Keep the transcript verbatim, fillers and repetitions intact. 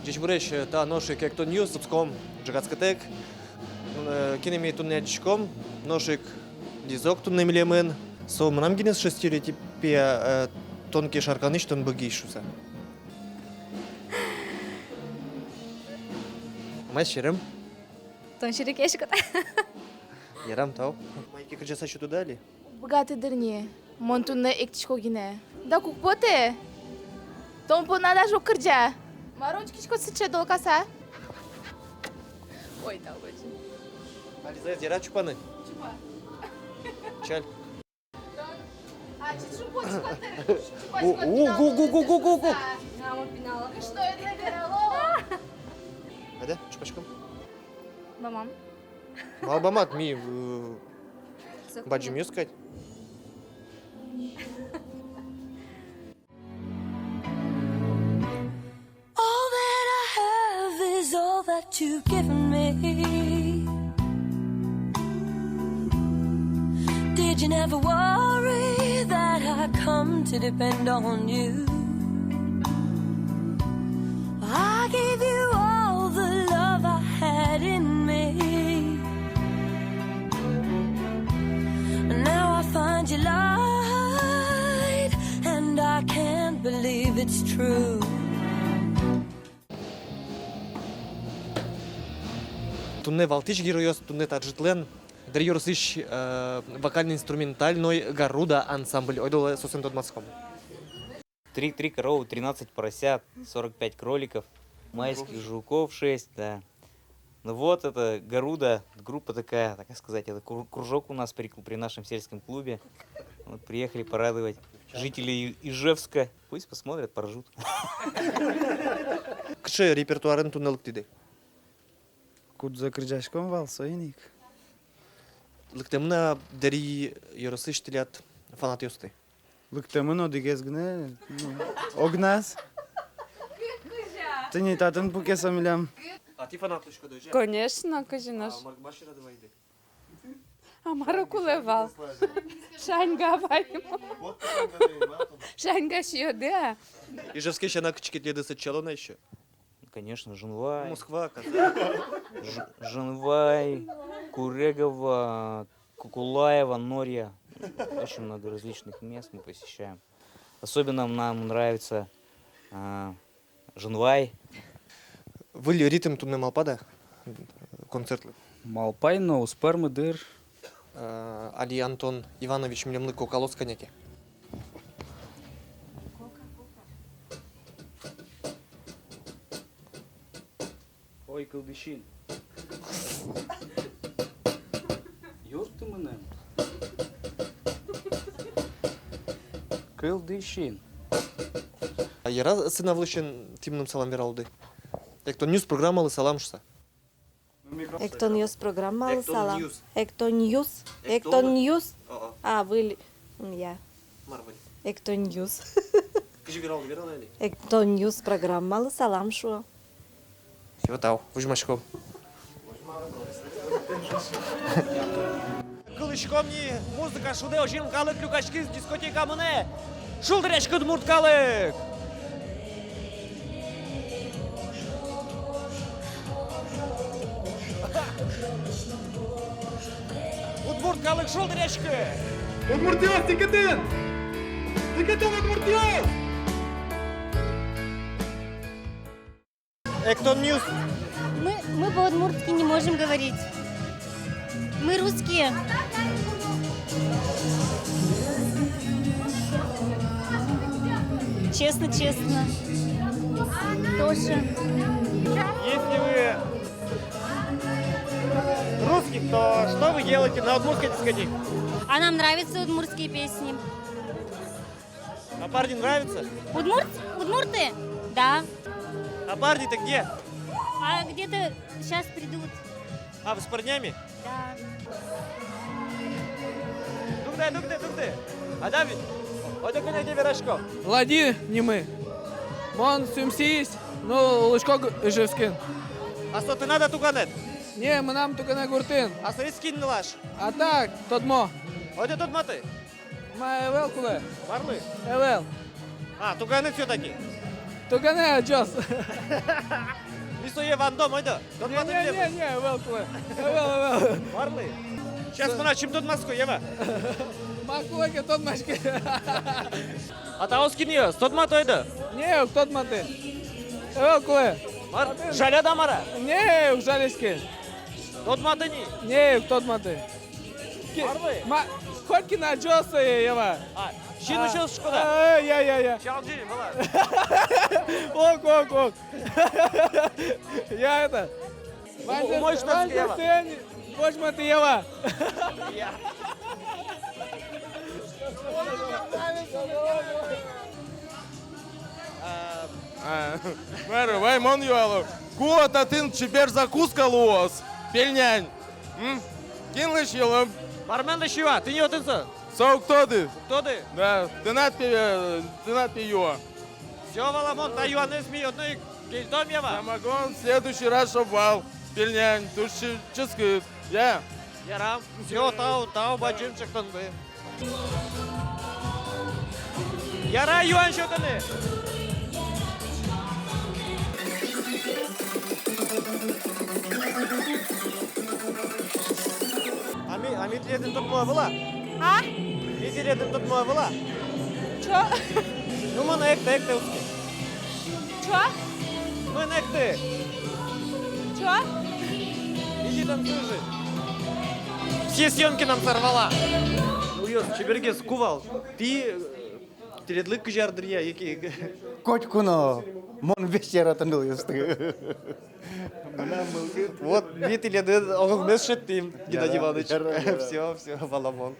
Ӟечбуресь, та нош ик «Эктон Ньюс», кутском ӝегатскытэк. Э, кинэ ми туннэ адӟиськом, нош ик Лиза ик туннэ милемын. Со мынам гинэ стереотипе, э, тон ке Шарканысь, тон Быгиысь шуса. Мар серем? Тон серекъяськод. Ярам, тау. Мар ке кырӟаса сётод-а али? Быгатӥ дыр ни, мон туннэ эктӥсько гинэ. Дак уг поты. Тон понна даже уг кырӟа. Мар учкиськод сыӵе долкаса? Ой, тау, бадӟым. Али зэс яра чупаны? Чупа. Чаль. А, чупа, чупа, чупа, чупа, пинал. Айда, чупаськом. Бамам. Малы бамад, ми, э, бадӟымъёс кадь. All that I have is all that you've given me. Did you never worry that I come to depend on you? I gave you all the love I had in me. Now I find you lied, and I can't believe it's true. Туннэ валтӥсь геройёс, туннэ та ӝытлэн Дэри ёросысь, э, вокально-инструментальной «Гаруда» ансамбль. Ойдолэ соосын тодматском. Три, три коровы, тринадцать поросят, сорок пять кроликов, майских жуков шесть, да. Ну вот, это «Гаруда», группа такая, так сказать, это кру-, кружок у нас при, при нашем сельском клубе. Вот приехали порадовать жителей И-, Ижевска. Пусть посмотрят, поржут. Кыӵе репертуарын туннэ лыктӥды? Кудзэ кырӟаськом вал, соин ик. Лыктэмын-а Дэри ёросысь тӥляд фанатъёсты? Лыктэмын, одӥгез гинэ, ну, огназ. Тӥни татын пуке со милям. А тӥ фанат луиськоды-а? Конечно, кызьы нош. А мар, мар сярысь вайиды? А мар кулэ вал? Шаньга вайим. Шаньга сиёды-а? Ижевске сяна кытчы ке тӥледыз ӧтчало на ещё? Конечно, Жынвай. Москва, Казань. Ж-, Жынвай, Курегово, Кукулаево, Норья. Очень много различных мест мы посещаем. Особенно нам нравится, а, Жынвай. Выль ритм туннэ малпад-а концертлы? Малпай, но уз пӧрмы дыр. Э, али Антон Иванович милемлы кокалоз кӧня ке. Ой, кылдӥсин. Юртты мыным. Кылдӥсин. А яра сцена вылысен тӥ мыным салам вералоды? «Эктон Ньюс» программалы салам шуса. «Эктон Ньюс» программалы салам. «Эктон Ньюс». «Эктон Ньюс». «Эктон Ньюс». О-о. А, выль. М, я. Мар выль? «Эктон Ньюс». Кызьы вералоды, вералэ али. «Эктон Ньюс» программалы салам шуо. Всё, тау, возьмаськом. Кылӥськом ни, музыка шудэ, озьыен калык люкаськиз, дискотека мынэ. Шулдыръяськы, удмурт калык! Удмурт калык, шулдыръяськы! Удмуртъёс, тӥ кытын? Тӥ кытын, удмуртъёс? «Эктон Ньюс». Мы, мы по-удмуртски не можем говорить. Мы русские. Честно, честно. Тоже. Если вы русский, то что вы делаете на удмуртской дискотеке? А нам нравятся удмуртские песни. А парни нравятся? Удмурт-, удмурты? Да. А парни-то где? А где-то щас придут. А, вы с парнями? Да. Дугды, дугды, дугды. А, Давид, ойдо кӧня ке вераськом. Влади нимы. Мон Сюмсиысь, но улӥсько Ижевскын. А со тынад-а туганэд? Не, мынам туганэ гуртын. А со кин нылаш? А так, тодмо. Ойдо тодматы. Ма, ӧвӧл кулэ. Марлы? Ӧвӧл. А, туганэд всё-таки. Тугане ӟос. Ми сое вандом, ойдо. Не, не, не, не, ӧвӧл кулэ. Ӧвӧл, ӧвӧл. Марлы. Сейчас мон ачим тодматско, Ева. Ма кулэ ке, тодматске. А таос кинъёс, тодмат, ойдо. Не, уг тодматы. Ӧвӧл кулэ. Мар, жаляд-а, мар-а? Не, уг жаляськы. Тодматы ни. Не, уг тодматы. Ки-, мар вай? Ма, хоть кин но ӟос, э, Ева. А, син но ӟос шуод-а? А, э, я, я, я. Чалӟи, вала. Ок, ок, ок. Я это. Умой, умой, что ли, Ева? Возьматы, Ева. Я. А, мар, вай мон юало. Куо татын чебер закуска луоз? Пельнянь. М? Кинлэсь юалом? Барменлэсь юа, тӥни отын со. Со уг тоды. Уг тоды? Да, тынад пе, э, тынад пе юа. Всё, валамон, та юанэз ми одно ик кельтом, Ева. Самогон в следующий раз чтоб вал. Пельнянь, туж чы-, ческыт. Я. Ярам. Всё, тау, тау бадӟым ӵектонды. Яра юан сётыны. А ми, а ми тӥледын тодмо ӧвӧл-а? А? Ми тӥледын тодмо ӧвӧл-а? Чё? Ну, мон экты, экты уски. Чё? Мон экты. Чё? Иди танцуй же. Все съёмки нам сорвала. Нылъёс, чебергес ку вал. Тӥ, э, тӥледлы кызь ар дыръя, яке? Котьку но. Мон весь яратӥ нылъёсты. Вот, ми тӥледын огогмес шедьтӥм, Геннадий Иваныч. Яра, яра, яра. Всё, всё, валамон.